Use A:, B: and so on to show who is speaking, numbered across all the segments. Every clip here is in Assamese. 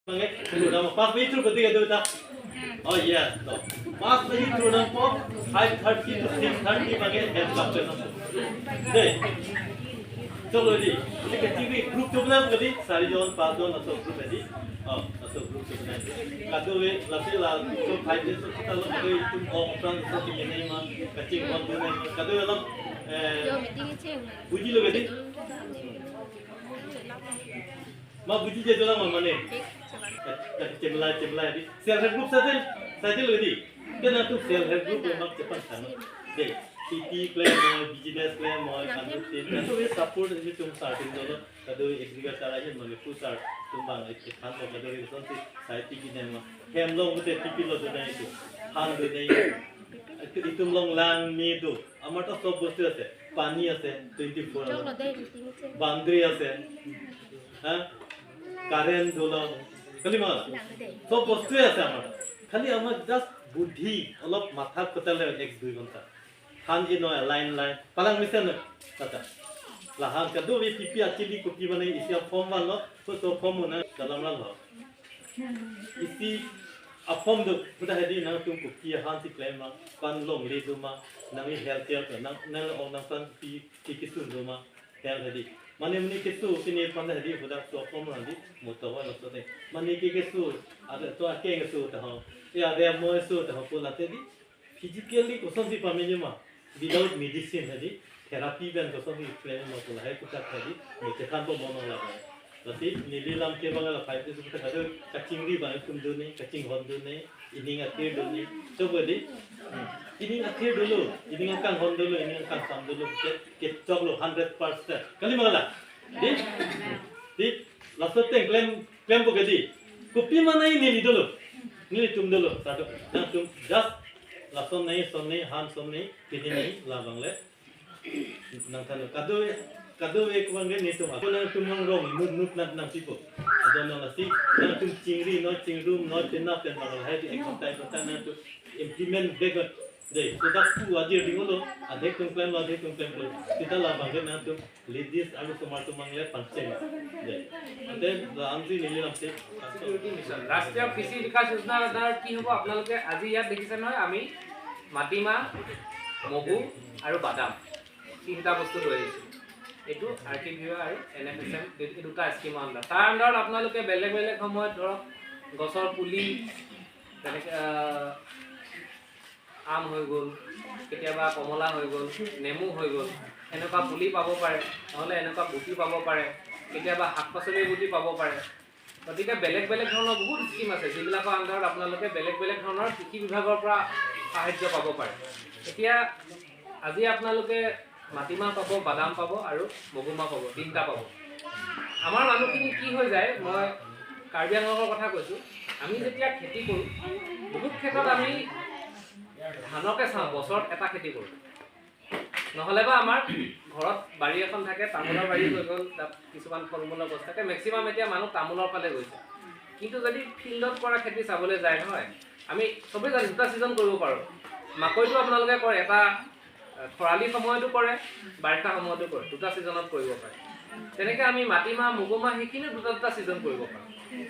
A: 5 बजी थ्रू बजी गए बेटा। Oh yes, no. 5 बजी through po 5:30 to 6:30 bage health club pe দে চলো দি এটা টিভি গ্ৰুপ তো বনাম গদি চাৰিজন পাঁচজন আছো গ্ৰুপ এদি অ আছো গ্ৰুপ তো বনাই কাদুৱে লাতে লা তো 5 days তো তালো মগে তুম অ প্রাণ তো কি নেই মা কাচিং বন্ধ নেই কাদুৱে অলপ বুজি লগে দি মা বুজি যে না মানে চেমলা চেমলা দি সেলফ হেল্প গ্ৰুপ সাথে সাথে লগে দি কেন তো সেলফ হেল্প গ্ৰুপ মাক চেপান খানো দে পিপি ক্লেম হয় বিজনেস ক্লেম হয় কান্দু তো এই সাপোর্ট যে তুম সার্টিং দলো কাদু এগ্রিকালচার আছে মানে ফুড সার তুম বাং খান তো কাদু এই সন্তি সাইটি কি নেমা হেম লং মতে পিপি লো দে নাই তো খান দে নাই ইতুম লং লাং মি দু আমার তো সব বস্তু আছে পানি আছে 24 বাউন্ডারি আছে হ্যাঁ কারেন্ট দোলো খালি মা সব বস্তুৱে আছে আমাৰ খালি আমাৰ জাষ্ট বুদ্ধি অলপ মাথা খটালে 1-2 ঘণ্টা খান জি নয় লাইন লাইন পালাং মিছে নয় tata lahan kadu vi pipi achili kopi মানে isi form one lo so form na dalam la isi a form do buta hedi na tum kopi han si claim ma pan long le do ma nang health care nang nang ong nang san pi ki kisu do ma health hedi মানে mni kisu kini pan hedi buda so form na di moto wa lo so ne mane ki kisu are to ake kisu ta ho ya de mo su ta ho pula te di physically koson si pamenya ma without medicine hadi therapy ben koson si plan ma pula hai kuta hadi ni te khan bo mono la ba lati nili lam ke bangala 5 days kuta kadu kaching ri ba tum do ne kaching hon do ne ining athir do ne so bodi ining athir do lo ining akang hon do lo ining akang sam do lo ke ke chok lo 100% kali mangala di di lasot te claim claim bo gadi kopi manai nili do lo nili tum do lo satu na tum just lason nei son nei han son nei tini nei la bangle nang thano kadu kadu ek bangle ni tum ako nang tum nang rong nut nut nat nang tipo ado nang lasi nang tum chingri no chingrum no ten na ten bangle hai ek time ta nang tu implement beg de so that tu adir dingolo adhe tum claim adhe tum claim ko tita la bangle nang tum ladies aru somar tum bangle pancheng de then the anzi nili lamse
B: security mission ৰাষ্ট্ৰীয় কৃষি বিকাশ যোজনাৰ আণ্ডাৰত কি হ'ব আপোনালোকে আজি ইয়াত দেখিছে নহয় আমি মাটিমাহ মগু আৰু বাদাম তিনিটা বস্তু লৈ আহিছোঁ। এইটো আৰ কে ভি আৰু এন এফ এছ এম এই দুটা স্কীমৰ আণ্ডাৰত। তাৰ আণ্ডাৰত আপোনালোকে বেলেগ বেলেগ সময়ত ধৰক গছৰ পুলি তেনেকৈ আম হৈ গ'ল, কেতিয়াবা কমলা হৈ গ'ল, নেমু হৈ গ'ল, এনেকুৱা পুলি পাব পাৰে, নহ'লে এনেকুৱা গুটি পাব পাৰে, কেতিয়াবা শাক পাচলিৰ গুটি পাব পাৰে। গতিকে বেলেগ বেলেগ ধৰণৰ বহুত স্কীম আছে যিবিলাকৰ আণ্ডাৰত আপোনালোকে বেলেগ বেলেগ ধৰণৰ কৃষি বিভাগৰ পৰা সাহাৰ্য পাব পাৰে। এতিয়া আজি আপোনালোকে মাটিমাহ পাব, বাদাম পাব আৰু মগুমাহ পাব, তিনিটা পাব। আমাৰ মানুহখিনি কি হৈ যায়, মই কাৰ্বি আংলঙৰ কথা কৈছোঁ, আমি যেতিয়া খেতি কৰোঁ বহুত ক্ষেত্ৰত আমি ধানকে চাওঁ, বছৰত এটা খেতি কৰোঁ, নহ'লে বা আমাৰ ঘৰত বাৰী এখন থাকে, তামোলৰ বাৰী হৈ গ'ল, তাত কিছুমান ফল মূলৰ গছ থাকে। মেক্সিমাম এতিয়া মানুহ তামোলৰ ফালে গৈছে। কিন্তু যদি ফিল্ডত কৰা খেতি চাবলৈ যায় নহয়, আমি চবেই জানো দুটা ছিজন কৰিব পাৰোঁ। মাকৈটো আপোনালোকে কৰে, এটা খৰালি সময়তো কৰে, বাৰিষা সময়তো কৰে, দুটা ছিজনত কৰিব পাৰে। তেনেকৈ আমি মাটিমাহ মগুমাহ সেইখিনিও দুটা দুটা ছিজন কৰিব পাৰোঁ।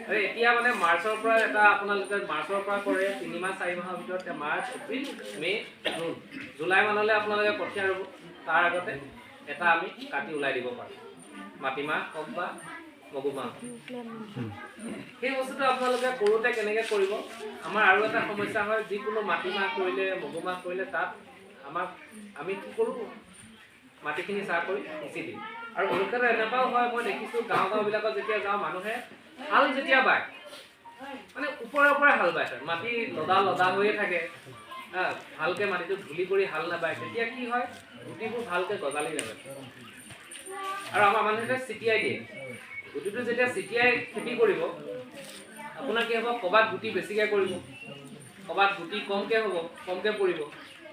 B: আৰু এতিয়া মানে মাৰ্চৰ পৰা এটা আপোনালোকে মাৰ্চৰ পৰা কৰে, 3 মাহ 4 মাহৰ ভিতৰত মাৰ্চ, এপ্ৰিল, মে', জুন, জুলাই মানলৈ আপোনালোকে কঠীয়া ৰুব। তাৰ আগতে এটা আমি কাটি ওলাই দিব পাৰোঁ, মাটিমাহ হওক বা মগুমাহ হওক। সেই বস্তুটো আপোনালোকে কৰোঁতে কেনেকৈ কৰিব, আমাৰ আৰু এটা সমস্যা হয়, যিকোনো মাটিমাহ কৰিলে মগুমাহ কৰিলে তাত আমাক আমি কি কৰোঁ, মাটিখিনি চাহ কৰি সিঁচি দিওঁ। আৰু বহুত ক্ষেত্ৰত এনেকুৱাও হয়, মই দেখিছোঁ গাঁও গাঁওবিলাকত যেতিয়া যাওঁ, মানুহে হাল যেতিয়া বায় মানে ওপৰে ওপৰে হাল বাই থয়, মাটি লদা লদা হৈয়ে থাকে, ভালকৈ মাটিটো ধূলি কৰি হাল নাবায়। তেতিয়া কি হয়, গুটিবোৰ ভালকৈ গজালি নাযায়। আৰু আমাৰ মানুহে ছিটিয়াই দিয়ে গুটিটো। যেতিয়া ছিটিয়াই খেতি কৰিব আপোনাৰ কি হ'ব, ক'ৰবাত গুটি বেছিকৈ কৰিব, ক'ৰবাত গুটি কমকৈ হ'ব, কমকৈ পৰিব,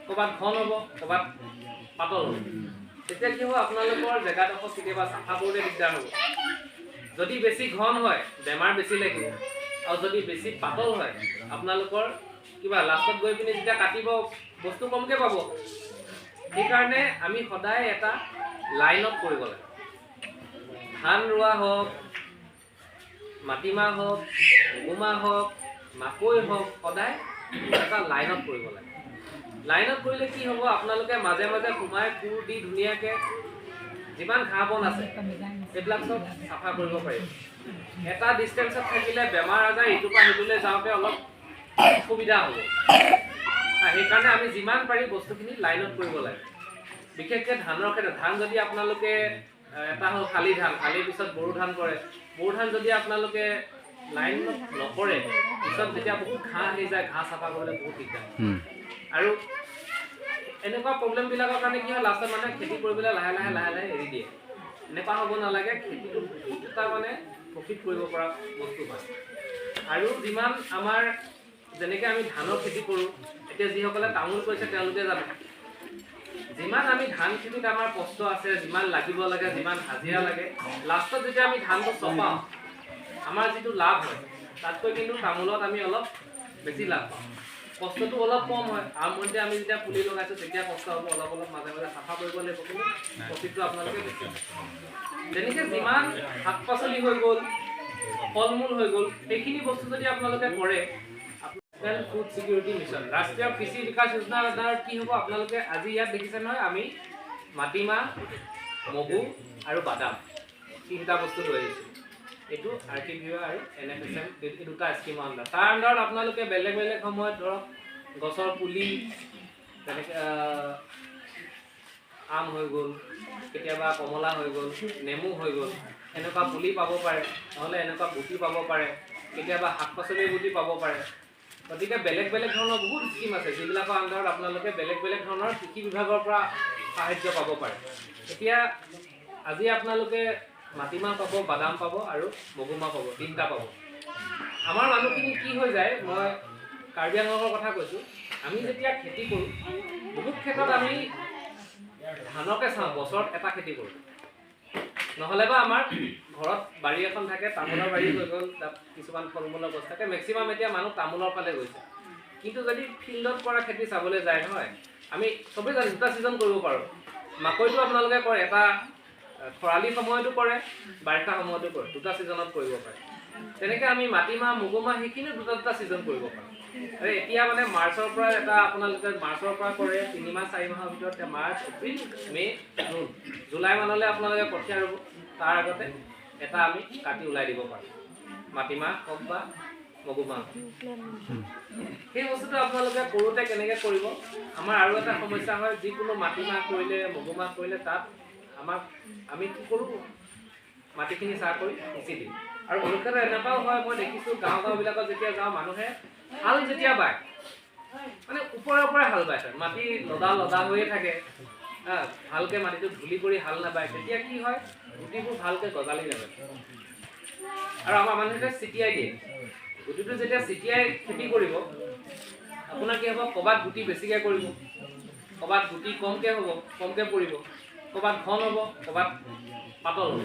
B: ক'ৰবাত ঘন হ'ব, ক'ৰবাত পাতল হ'ব। তেতিয়া কি হ'ব, আপোনালোকৰ জেগাডোখৰ কেতিয়াবা চাফা কৰোঁতে দিগদাৰ হ'ব। যদি বেছি ঘন হয় বেমাৰ বেছি লাগিব, আৰু যদি বেছি পাতল হয় আপোনালোকৰ কিবা লাষ্টত গৈ পিনি যেতিয়া কাটিব বস্তু কমকৈ পাব। সেইকাৰণে আমি সদায় এটা লাইনত কৰিব লাগে। ধান ৰোৱা হওক, মাটিমাহ হওক, মগুমাহ হওক, মাকৈ হওক, সদায় এটা লাইনত কৰিব লাগে। লাইনত কৰিলে কি হ'ব, আপোনালোকে মাজে মাজে সোমাই কোৰ দি ধুনীয়াকৈ যিমান ঘাঁহ বন আছে সেইবিলাক চব চাফা কৰিব পাৰিব। এটা ডিষ্টেঞ্চত থাকিলে বেমাৰ আজাৰ ইটোৰ পৰা সিটোলৈ যাওঁতে অলপ অসুবিধা হ'ব। সেইকাৰণে আমি যিমান পাৰি বস্তুখিনি লাইনত কৰিব লাগে। বিশেষকৈ ধানৰ ক্ষেত্ৰত, ধান যদি আপোনালোকে এটা হ'ল শালি ধান, শালিৰ পিছত বড়ো ধান কৰে, বড়ো ধান যদি আপোনালোকে লাইনত নকৰে, পিছত যেতিয়া বহুত ঘাঁহ আহি যায়, ঘাঁহ চাফা কৰিবলৈ বহুত দিগদাৰ। আৰু এনেকুৱা প্ৰব্লেমবিলাকৰ কাৰণে কি হয়, লাষ্টত মানে খেতি কৰিবলৈ লাহে লাহে লাহে লাহে এৰি দিয়ে। এনেকুৱা হ'ব নালাগে, খেতিটো বহুত এটা মানে প্ৰফিট কৰিব পৰা বস্তু হয়। আৰু যিমান আমাৰ যেনেকৈ আমি ধানৰ খেতি কৰোঁ, এতিয়া যিসকলে তামোল কৰিছে তেওঁলোকে জানে, যিমান আমি ধান খেতিত আমাৰ কষ্ট আছে, যিমান লাগিব লাগে, যিমান হাজিৰা লাগে, লাষ্টত যেতিয়া আমি ধানটো চপাওঁ, আমাৰ যিটো লাভ হয় তাতকৈ কিন্তু তামোলত আমি অলপ বেছি লাভ পাওঁ। কষ্টটো অলপ কম হয়। আৰম্ভণিতে আমি যেতিয়া পুলি লগাইছোঁ তেতিয়া কষ্ট হ'ব, অলপ অলপ মাজে মাজে চাফা কৰিব লাগিব, কিন্তু প্ৰফিটটো আপোনালোকে বেছি। যেনেকৈ যিমান শাক পাচলি হৈ গ'ল, ফল মূল হৈ গ'ল, সেইখিনি বস্তু যদি আপোনালোকে কৰে, নেশ্যনেল ফুড ছিকিউৰিটি মিছন, ৰাষ্ট্ৰীয় কৃষি বিকাশ যোজনাৰ আণ্ডাৰত কি হ'ব, আপোনালোকে আজি ইয়াত দেখিছে নহয়, আমি মাটিমাহ, মগু আৰু বাদাম তিনিটা বস্তু লৈ আহিছোঁ। এইটো আৰ টি ভি আৰু এন এফ এছ এম, এই দুটা স্কীমৰ আণ্ডাৰ। তাৰ আণ্ডাৰত আপোনালোকে বেলেগ বেলেগ সময়ত ধৰক গছৰ পুলি, তেনেকৈ আম হৈ গ'ল, কেতিয়াবা কমলা হৈ গ'ল, নেমু হৈ গ'ল, এনেকুৱা পুলি পাব পাৰে, নহ'লে এনেকুৱা গুটি পাব পাৰে, কেতিয়াবা শাক পাচলিৰ গুটি পাব পাৰে। গতিকে বেলেগ বেলেগ ধৰণৰ বহুত স্কীম আছে যিবিলাকৰ আণ্ডাৰত আপোনালোকে বেলেগ বেলেগ ধৰণৰ কৃষি বিভাগৰ পৰা সাহাৰ্য পাব পাৰে। এতিয়া আজি আপোনালোকে মাটিমাহ পাব, বাদাম পাব আৰু মগুমাহ পাব, তিনিটা পাব। আমাৰ মানুহখিনি কি হৈ যায়, মই কাৰ্বি আংলঙৰ কথা কৈছোঁ, আমি যেতিয়া খেতি কৰোঁ বহুত ক্ষেত্ৰত আমি ধানকে চাওঁ, বছৰত এটা খেতি কৰোঁ, নহ'লে বা আমাৰ ঘৰত বাৰী এখন থাকে, তামোলৰ বাৰী হৈ গ'ল, তাত কিছুমান ফল মূলৰ গছ থাকে। মেক্সিমাম এতিয়া মানুহ তামোলৰ ফালে গৈছে। কিন্তু যদি ফিল্ডত কৰা খেতি চাবলৈ যায় নহয়, আমি চবেই জানো দুটা ছিজন কৰিব পাৰোঁ। মাকৈটো আপোনালোকে কৰে, এটা খৰালি সময়তো কৰে, বাৰিষা সময়তো কৰে, দুটা ছিজনত কৰিব পাৰে। তেনেকৈ আমি মাটিমাহ, মগুমাহ সেইখিনিও দুটা দুটা ছিজন কৰিব পাৰোঁ। আৰু এতিয়া মানে মাৰ্চৰ পৰা এটা আপোনালোকে মাৰ্চৰ পৰা কৰে, 3 মাহ 4 মাহৰ ভিতৰত, মাৰ্চ, এপ্ৰিল, মে', জুন, জুলাই মানলৈ আপোনালোকে কঠীয়া ৰুব। তাৰ আগতে এটা আমি কাটি ওলাই দিব পাৰোঁ, মাটিমাহ হওক বা মগুমাহ। সেই বস্তুটো আপোনালোকে কৰোঁতে কেনেকৈ কৰিব, আমাৰ আৰু এটা সমস্যা হয়, যিকোনো মাটিমাহ কৰিলে, মগুমাহ কৰিলে তাত আমি কি কৰোঁ, মাটিখিনি চাহ কৰি সিঁচি দিওঁ। আৰু বহুত ক্ষেত্ৰত এনেকুৱাও হয়, মই দেখিছোঁ গাঁও গাঁওবিলাকত যেতিয়া যাওঁ, মানুহে হাল যেতিয়া বায় মানে ওপৰে ওপৰে হাল বাই থয়, মাটি লদা লদা হৈয়ে থাকে, ভালকৈ মাটিটো ধূলি কৰি হাল নাবায়। তেতিয়া কি হয়, গুটিবোৰ ভালকৈ গজালি নাযায়। আৰু আমাৰ মানুহে ছিটিয়াই দিয়ে গুটিটো। যেতিয়া ছিটিয়াই খেতি কৰিব, আপোনাৰ কি হ'ব, ক'ৰবাত গুটি বেছিকৈ কৰিব, ক'ৰবাত গুটি কমকৈ হ'ব, কমকৈ পৰিব, ক'ৰবাত ঘন হ'ব, ক'ৰবাত পাতল হ'ব।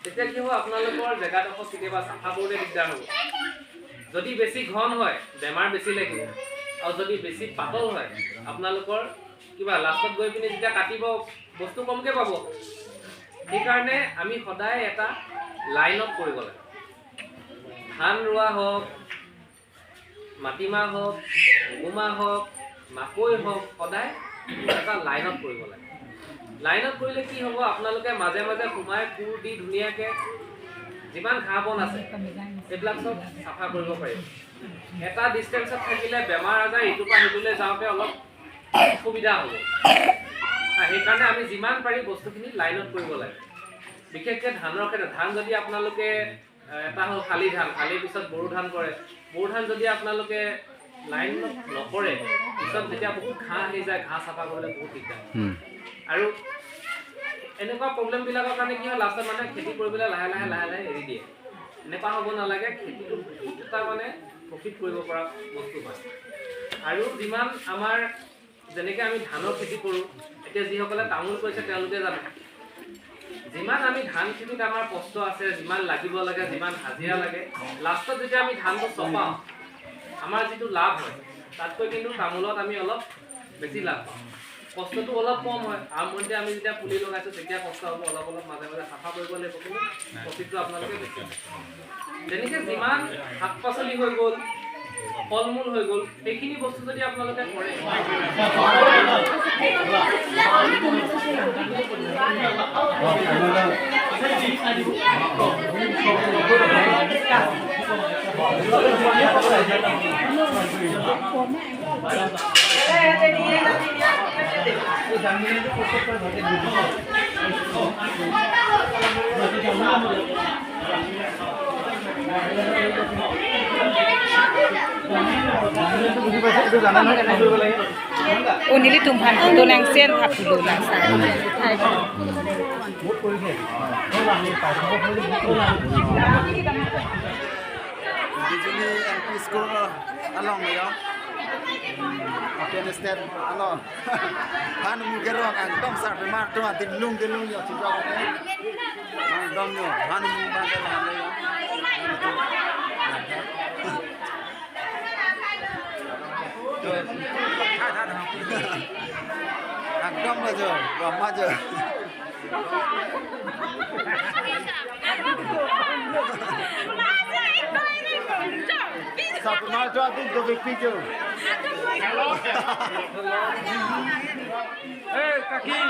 B: তেতিয়া কি হ'ব, আপোনালোকৰ জেগাডোখৰ কেতিয়াবা চাফা কৰোঁতে দিগদাৰ হ'ব। যদি বেছি ঘন হয় বেমাৰ বেছি লাগিব, আৰু যদি বেছি পাতল হয় আপোনালোকৰ কিবা লাষ্টত গৈ পিনি যেতিয়া কাটিব বস্তু কমকৈ পাব। সেইকাৰণে আমি সদায় এটা লাইনত কৰিব লাগে। ধান ৰোৱা হওক, মাটিমাহ হওক, মগুমাহ হওক, মাকৈ হওক, সদায় এটা লাইনত কৰিব লাগে। লাইনত কৰিলে কি হ'ব, আপোনালোকে মাজে মাজে সোমাই কোৰ দি ধুনীয়াকৈ যিমান ঘাঁহ বন আছে সেইবিলাক চব চাফা কৰিব পাৰিব। এটা ডিষ্টেঞ্চত থাকিলে বেমাৰ আজাৰ ইটোৰ পৰা সিটোলৈ যাওঁতে অলপ অসুবিধা হ'ব। সেইকাৰণে আমি যিমান পাৰি বস্তুখিনি লাইনত কৰিব লাগে। বিশেষকৈ ধানৰ ক্ষেত্ৰত, ধান যদি আপোনালোকে এটা হ'ল শালি ধান, শালিৰ পিছত বড়ো ধান কৰে, বড়ো ধান যদি আপোনালোকে লাইনত নকৰে, পিছত যেতিয়া বহুত ঘাঁহ আহি যায়, ঘাঁহ চাফা কৰিবলৈ বহুত দিগদাৰ। আৰু এনেকুৱা প্ৰব্লেমবিলাকৰ কাৰণে কি হয়, লাষ্টত মানে খেতি কৰিবলৈ লাহে লাহে লাহে লাহে এৰি দিয়ে। এনেকুৱা হ'ব নালাগে, খেতিটো বহুত এটা মানে প্ৰফিট কৰিব পৰা বস্তু হয়। আৰু যিমান আমাৰ যেনেকৈ আমি ধানৰ খেতি কৰোঁ, এতিয়া যিসকলে তামোল কৰিছে তেওঁলোকে জানে, যিমান আমি ধান খেতিত আমাৰ কষ্ট আছে, যিমান লাগিব লাগে, যিমান হাজিৰা লাগে, লাষ্টত যেতিয়া আমি ধানটো চপাওঁ, আমাৰ যিটো লাভ হয় তাতকৈ কিন্তু তামোলত আমি অলপ বেছি লাভ পাওঁ। কষ্টটো অলপ কম হয়। আৰম্ভণিতে আমি যেতিয়া পুলি লগাইছোঁ তেতিয়া কষ্ট হ'ব, অলপ অলপ মাজে মাজে চাফা কৰিব লাগিব, কিন্তু প্ৰফিটটো আপোনালোকে বেছি হ'ব। তেনেকৈ যিমান শাক পাচলি হৈ গ'ল, ফল মূল হৈ গ'ল, সেইখিনি বস্তু যদি আপোনালোকে কৰে,
C: Onili tumpan to nang sen thapulu na sa thai
D: Bijuli LP School along yo. Okay, step along. Han mu gerong ang dom sar pe mar to tin lung de lung yo chi jo ko. Ang dom yo han mu ban de han yo. Ang dom la jo, ma jo. Sar pe mar to tin to big picture.
B: Hey, kaki.